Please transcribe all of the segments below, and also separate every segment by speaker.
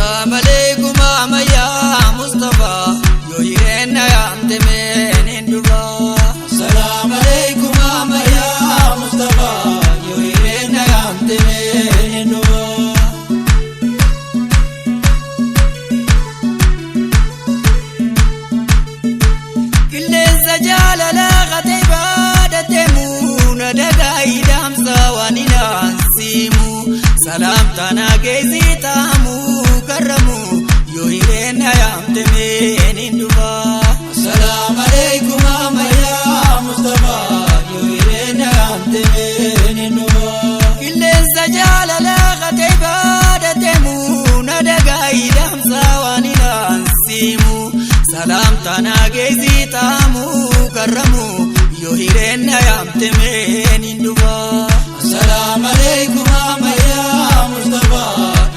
Speaker 1: Assalamu alaikum ya Mustafa, yoo hireen yaamte meen hin dhufa.
Speaker 2: Assalamu alaikum ya Mustafa, yoo hireen yaamte meen hin dhufa.
Speaker 1: Qilleensa jaalalaa qatee baadhateemu na dagaa hidhaamsa waan hinaan siimu. Salaamtaan geessi taamu karramu yoo hireen yaamte meen hin dhufa.
Speaker 2: Assalamu alaikum ya Mustafa, yoo hireen yaamte meen hin dhufa.
Speaker 1: Qilleensa jaalalaa qatee baadhateemu na dagaa hidhaamsa waan hinaan siimu. Salaamtaan geessi taamu karramu yoo hireen yaamte meen hin dhufa.
Speaker 2: Assalamu alaikum ya Mustafa,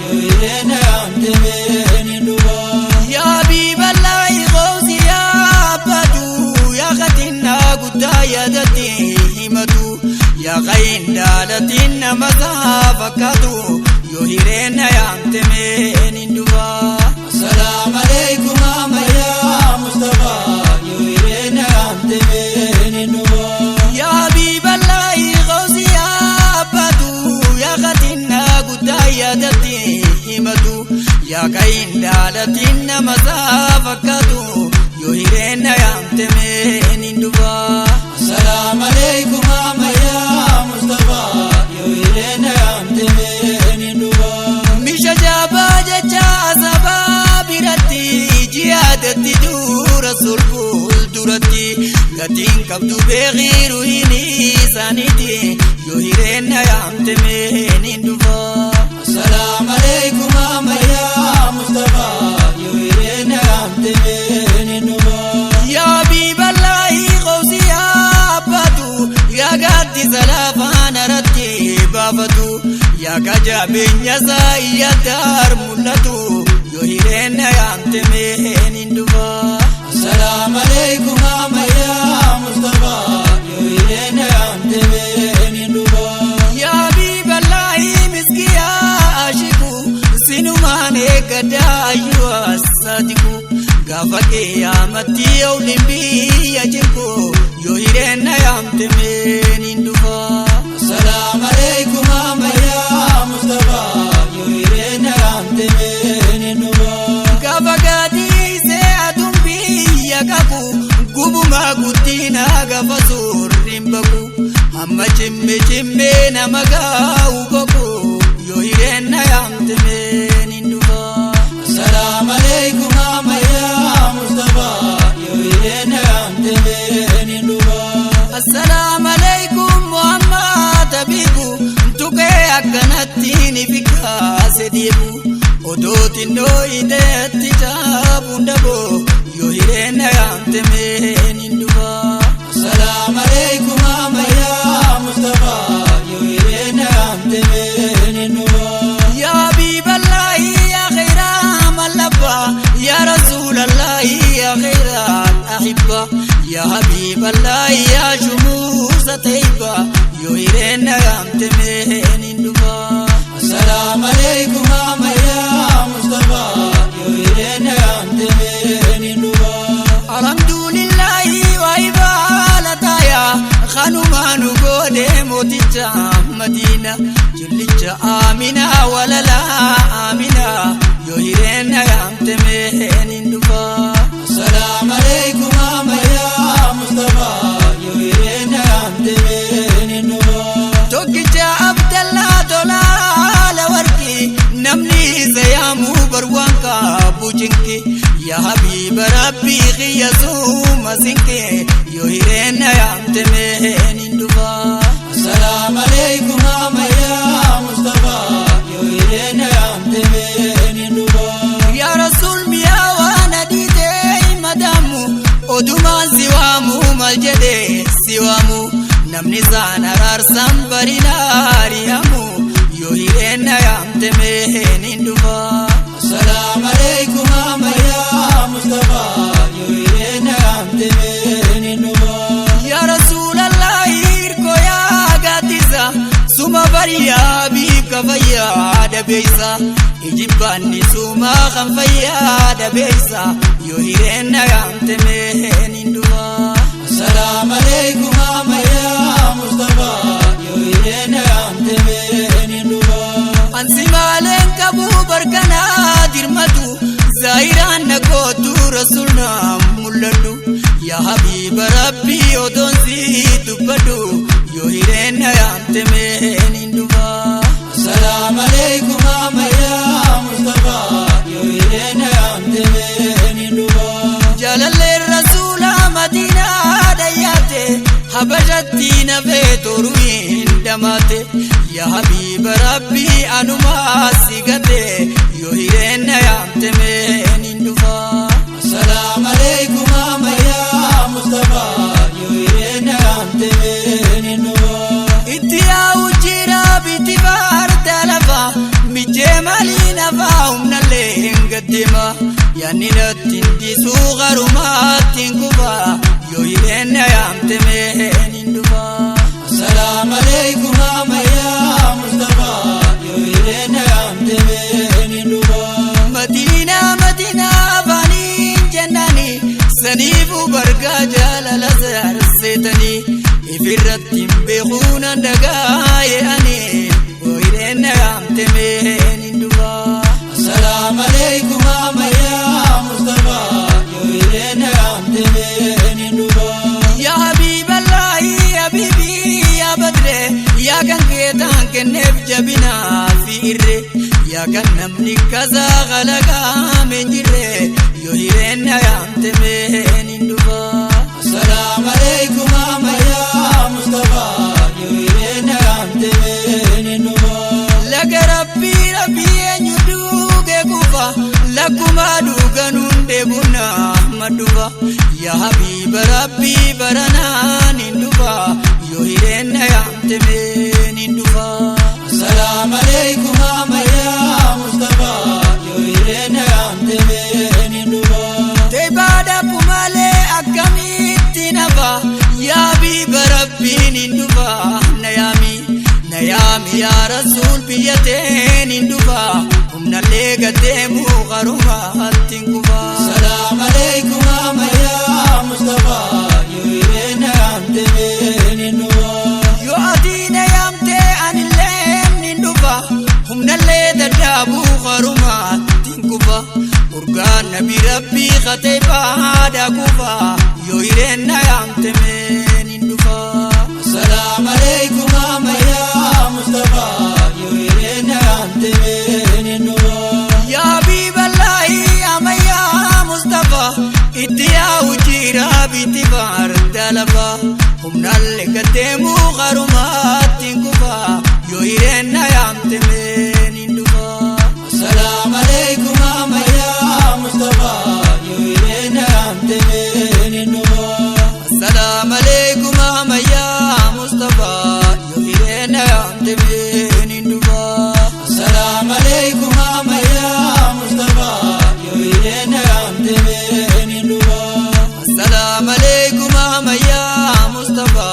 Speaker 2: yoo hireen yaamte meen hin dhufa.
Speaker 1: Yaa Habiiballaahi qoomsi yaabbatu yaa katinnaa guddaa yaadatti himatu yaa qayindaalatiin nama isaa fakkaatu yoo hireen yaamte meen hin dhufa.
Speaker 2: Assalamu alaikum ya Mustafa, yoo hireen yaamte meen hin dhufa.
Speaker 1: Yaa Habiiballaahi qoomsi yaabbatu yaa katinnaa guddaa yaadatti himatu yaa qayindaalatiin nama isaa fakkaatu yoo hireen yaamte meen hin dhufa.
Speaker 2: Assalamu alaikum ya Mustafa, yoo hireen yaamte meen hin dhufa.
Speaker 1: Misha jabaa jecha asabaa biratti jihaadatti dura sulful duratti gatiin qabdu beekiru hin isaaniiti yoo hireen yaamte meen hin dhufa.
Speaker 2: Assalamu alaikum ya Mustafa, yoo hireen yaamte meen hin dhufa.
Speaker 1: Yaa Habiiballaahi qoomsi yaabbatu yaa gaaddisa lafaan aratti baafatu yaa kajabeenya isaa iyyataar mul'atu yoo hireen yaamte meen hin dhufa.
Speaker 2: Assalamu alaikum ya Mustafa, yoo hireen yaamte meen hin dhufa.
Speaker 1: Yaa Habiiballaahi miskiyaa ashiku sinumaan eeggadhaa ayyuu assaatiku gaafa qiyyaamatti ooliin biyya jirku yoo hireen yaamte meen hin dhufa.
Speaker 2: Assalamu alaikum ya Mustafa, yoo hireen yaamte meen hin dhufa.
Speaker 1: Gaafa gaadhiisee aduun biyya qabu gubumaa guddina gaafa suurri hin baqu hamma cimme cimmee nama gaa'u boqu yoo hireen yaamte meen hin dhufa.
Speaker 2: Assalamu alaikum ya Mustafa, yoo hireen yaamte meen hin dhufa.
Speaker 1: Assalaamu alaikum Muhammad Habibu tuqee akkanatti ni fikkaase deebu odoo xinnoo hidheetti caabuun daboo yoo hireen yaamte meen hin dhufa.
Speaker 2: Assalamu alaikum ya Mustafa, yoo hireen yaamte meen hin dhufa.
Speaker 1: Yaa Habiiballaahi yaa khayra mallabba yaa Rasuulallaahi yaa khayra ahibba yaa Habiiballaahi yaa shumuusa tayyiba yoo hireen yaamte meen hin dhufa.
Speaker 2: Assalamu alaikum ya Mustafa, yoo hireen yaamte meen hin dhufa.
Speaker 1: Alhamdulillahi waa ibaalataaya kanumaanu goone mooticha Madiina jillicha Amina walalaa Amina yoo hireen yaamte meen hin dhufa.
Speaker 2: Assalamu alaikum ya Mustafa, yoo hireen yaamte meen hin dhufa.
Speaker 1: Tokkicha Abdallaa tolaala warqi namni isa yaamuu barwaan qabu cinqi yaa Habiiba Rabbii xiyya suuma sinqi yoo hireen yaamte meen hin dhufa.
Speaker 2: Assalamu alaikum ya Mustafa, yoo hireen yaamte meen hin dhufa.
Speaker 1: Yaa Rasuul miyaa waan adiitee madaamu odumaan si waamu maal jedhee si waamu namni isaan araarsaan barina ari'amu yoo hireen yaamte meen hin dhufa.
Speaker 2: Assalamu alaikum ya Mustafa, yoo hireen yaamte meen hin dhufa.
Speaker 1: Yaa Rasuulallaahi hirkoo yaa gaaddisa suma bariyaa biif ka fayyaa dhabeessa ijibbaanni suumaa kan fayyaa dhabeessa yoo hireen na yaamte meen hin dhufa.
Speaker 2: Assalamu alaikum ya Mustafa yoo hireen na yaamte meen hin dhufa.
Speaker 1: Ansi maaleen qabu barkanaa dirmatu zaayiraan na kootu rasuulna mul'adhu yaa habiiba rabbii odoon si dubbadhu yoo hireen na yaamte meen hin dhufa.
Speaker 2: Assalamu alaikum ya Mustafa yoo hireen na yaamte meen hin dhufa.
Speaker 1: Jaalalleen rasuula madiinaa dhayyaate habashatti na feetoruu hin dhamaate yaa habiiba rabbii anumaa si gate yoo hireen na yaamte meen hin dhufa.
Speaker 2: Assalamu alaikum ya Mustafa yoo hireen na yaamte meen hin dhufa.
Speaker 1: Itti yaa'u jira biti baarta lafa mijjee maalii nafaa humnallee hin gaddeema yaanni natti hin dhiisuu garumaatti hin kufa yoo hireen na yaamte meen hin dhufa.
Speaker 2: Assalamu alaikum ya Mustafa yoo hireen na yaamte meen hin dhufa.
Speaker 1: Madiinaa madiinaa afaaniin jennaani saniifuu bargaa jaalala saarseetanii ifirratti hin beekuun handagaa ye'anii yoo hireen na yaamte meen hin dhufa.
Speaker 2: Assalamu alaikum ya Mustafa yoo hireen na yaamte meen hin dhufa.
Speaker 1: Yaa Habiiballaahi Habiibii yaa Badre yaa kan keetaan kenneef jabinaa fi irre yaa kan namni kasaa kalaqaa meen jirre yoo hireen na yaamte meen hin dhufa.
Speaker 2: Assalamu alaikum ya Mustafa yoo hireen na yaamte meen hin dhufa.
Speaker 1: Laga rabbii rabbii eenyu duugee kufa lakkuma dhuganuun deebuna maddufa yaa habiiba rabbii baranaan hin dhufa yoo hireen na yaamte meen hin dhufa.
Speaker 2: Assalamu alaikum ya Mustafa yoo hireen na yaamte meen hin dhufa.
Speaker 1: Teebaadhaaf malee akkamitti nafa yaa habiiba rabbiin hin dhufa na yaami na yaami yaa rasuul biyya teen hin dhufa humnallee gateemuu qarumaatti hin kufa.
Speaker 2: Assalamu alaikum ya Mustafa yoo hireen na yaamte meen hin dhufa.
Speaker 1: Yoo ati na yaamte anillee ni dhufa humnallee dadhabuu qarumaatti hin kufa urgaan nabi rabbii katee baadhaa kufa yoo hireen na yaamte meen hin dhufa.
Speaker 2: Assalamu alaikum ya Mustafa yoo hireen na yaamte meen hin dhufa.
Speaker 1: Yaa Habiiballaahi ammayyaa Mustafa itti yaa'u jira biti baarda lafa humnallee gateemuu qarumaatti hin kufa yoo hireen na yaamte meen hin dhufa.
Speaker 2: Assalamu alaikum ya Mustafa yoo hireen na yaamte meen hin dhufa.
Speaker 1: Assalamu alaikum ammayyaa Mustafa yoo hireen na yaamte meen hin dhufa.
Speaker 2: Assalamu alaikum ya Mustafa yoo hireen na yaamte meen hin dhufa.
Speaker 1: Assalamu alaikum ammayyaa Mustafa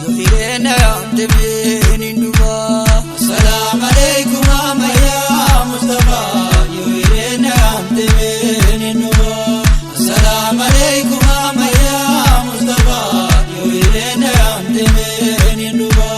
Speaker 1: yoo hireen na yaamte meen hin dhufa.
Speaker 2: Assalamu alaikum ya Mustafa yoo hireen na yaamte meen hin dhufa. Assalamu alaikum ya Mustafa yoo hireen na yaamte meen hin dhufa.